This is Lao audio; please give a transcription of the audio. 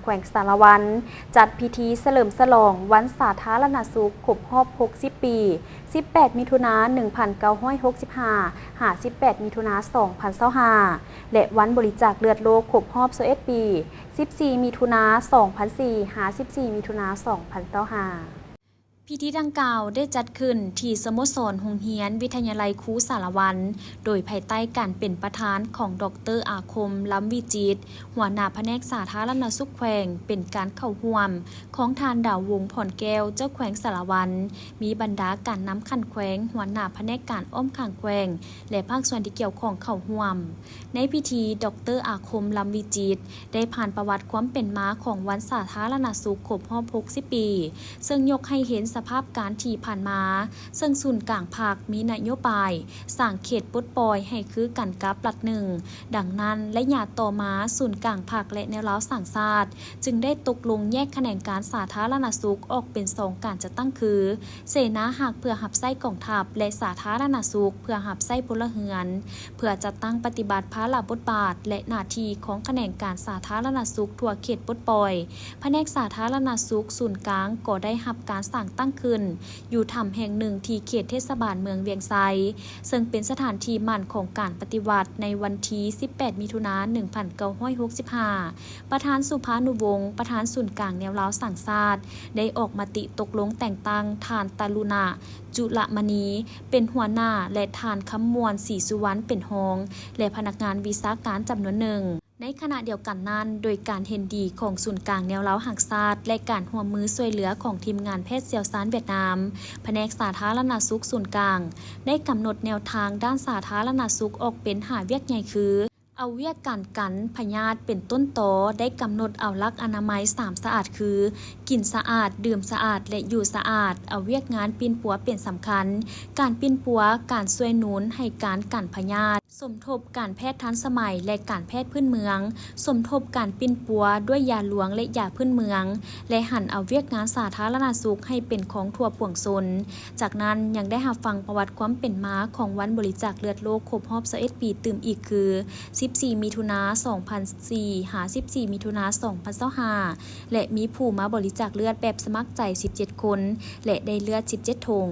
ແຂວງສາລະວັນ ຈັດພິທີສະເຫຼີມສະຫຼອງວັນສາທາລະນະສຸກຄົບຮອບຫົກສິບປີ, ສິບແປດ ມິຖຸນາ ໜຶ່ງພັນເກົ້າຮ້ອຍຫົກສິບຫ້າ ຫາ ສິບແປດ ມິຖຸນາ ສອງພັນຊາວຫ້າ ແລະ ວັນບໍລິຈາກເລືອດໂລກຄົບຮອບຊາວເອັດປີ, ສິບສີ່ ມິຖຸນາ ສອງພັນສີ່ ຫາ ສິບສີ່ ມິຖຸນາ ສອງພັນຊາວຫ້າ. ພິທີດັ່ງກ່າວໄດ້ຈັດຂຶ້ນທີ່ສະໂມສອນໂຮງຮຽນວິທະຍາໄລຄູສາລະວັນ, ໂດຍພາຍໃຕ້ການເປັນປະທານຂອງ ດອກເຕີ ອາຄົມ ລຳວິຈິດ, ຫົວໜ້າພະແນກສາທາລະນະສຸກແຂວງ, ເປັນການເຂົ້າຮ່ວມຂອງທ່ານ ດາວວົງ ພອນແກ້ວ ເຈົ້າແຂວງສາລະວັນ, ມີບັນດາການນຳຂັ້ນແຂວງ, ຫົວໜ້າພະແນກການອ້ອມຂ້າງແຂວງ ແລະ ພາກສ່ວນທີ່ກ່ຽວຂ້ອງເຂົ້າຮ່ວມ. ໃນພິທີ, ດອກເຕີ ອາຄົມ ລຳວິຈິດ ໄດ້ຜ່ານປະຫວັດຄວາມເປັນມາຂອງວັນສາທາລະນະສຸກຄົບຮອບຫົກສິບປີ, ເຊິ່ງຍົກໃຫ້ເຫັນສະພາບການທີ່ຜ່ານມາ, ເຊິ່ງສູນກາງພັກມີນະໂຍບາຍສ້າງເຂດປົດປ່ອຍໃຫ້ຄືກັນກັບລັດໜຶ່ງ. ດັ່ງນັ້ນ, ໄລຍະຕໍ່ມາ, ສູນກາງພັກ ແລະ ແນວລາວສ້າງຊາດ ຈຶ່ງໄດ້ຕົກລົງແຍກຂະແໜງການສາທາລະນະສຸກອອກເປັນສອງການຈັດຕັ້ງຄື ເສນາຮັກເພື່ອຮັບໃຊ້ກອງທັບ ແລະ ສາທາລະນະສຸກເພື່ອຮັບໃຊ້ພົນລະເຮືອນ, ເພື່ອຈັດຕັ້ງປະຕິບັດພາລະບົດບາດ ແລະ ໜ້າທີ່ຂອງຂະແໜງການສາທາລະນະສຸກທົ່ວເຂດປົດປ່ອຍ. ພະແນກສາທາລະນະສຸກສູນກາງກໍໄດ້ຮັບການສ້າງຕັ້ງຂຶ້ນຢູ່ຖ້ຳແຫ່ງໜຶ່ງທີ່ເຂດເທດສະບານເມືອງວຽງໄຊ, ເຊິ່ງເປັນສະຖານທີ່ໝັ້ນຂອງການປະຕິວັດໃນວັນທີສິບແປດ ມິຖຸນາ ໜຶ່ງພັນເກົ້າຮ້ອຍຫົກສິບຫ້າ. ປະທານສຸພານຸວົງ, ປະທານສູນກາງແນວລາວສ້າງຊາດ ໄດ້ອອກມະຕິຕົກລົງແຕ່ງຕັ້ງທ່ານ ຕະລຸນະ ຈຸລະມະນີ ເປັນຫົວໜ້າ ແລະ ທ່ານ ຄຳມ່ວນ ສີສຸວັນ ເປັນຮອງ ແລະ ພະນັກງານວິຊາການຈຳນວນໜຶ່ງ. ໃນຂະນະດຽວກັນນັ້ນ, ໂດຍການເຫັນດີຂອງສູນກາງແນວລາວຮັກຊາດ ແລະ ການຮ່ວມມືຊ່ວຍເຫຼືອຂອງທີມງານແພດຊ່ຽວຊານຫວຽດນາມ, ພະແນກສາທາລະນະສຸກສູນກາງ ໄດ້ກຳນົດແນວທາງດ້ານສາທາລະນະສຸກອອກເປັນຫ້າວຽກໃຫຍ່ຄື ເອົາວຽກການກັນພະຍາດເປັນຕົ້ນຕໍ, ໄດ້ກຳນົດເອົາຫຼັກອະນາໄມສາມສະອາດຄື ກິນສະອາດ, ດື່ມສະອາດ ແລະ ຢູ່ສະອາດ, ເອົາວຽກງານປິ່ນປົວເປັນສຳຄັນ, ການປິ່ນປົວ, ການຊ່ວຍໜູນໃຫ້ການກັນພະຍາດ, ສົມທົບການແພດທັນສະໄໝ ແລະ ການແພດພື້ນເມືອງ, ສົມທົບການປິ່ນປົວດ້ວຍຢາຫຼວງ ແລະ ຢາພື້ນເມືອງ ແລະ ຫັນເອົາວຽກງານສາທາລະນະສຸກໃຫ້ເປັນຂອງທົ່ວປວງຊົນ. ຈາກນັ້ນຍັງໄດ້ຮັບຟັງປະຫວັດຄວາມເປັນມາຂອງວັນບໍລິຈາກເລືອດໂລກຄົບຮອບຊາວເອັດປີຕື່ມອີກຄື ສິບສີ່ ມິຖຸນາ ສອງພັນສີ່ ຫາ ສິບສີ່ ມິຖຸນາ ສອງພັນຊາວຫ້າ ແລະ ມີຜູ້ມາບໍລິຈາກເລືອດແບບສະໝັກໃຈສິບເຈັດຄົນ ແລະ ໄດ້ເລືອດສິບເຈັດຖົງ.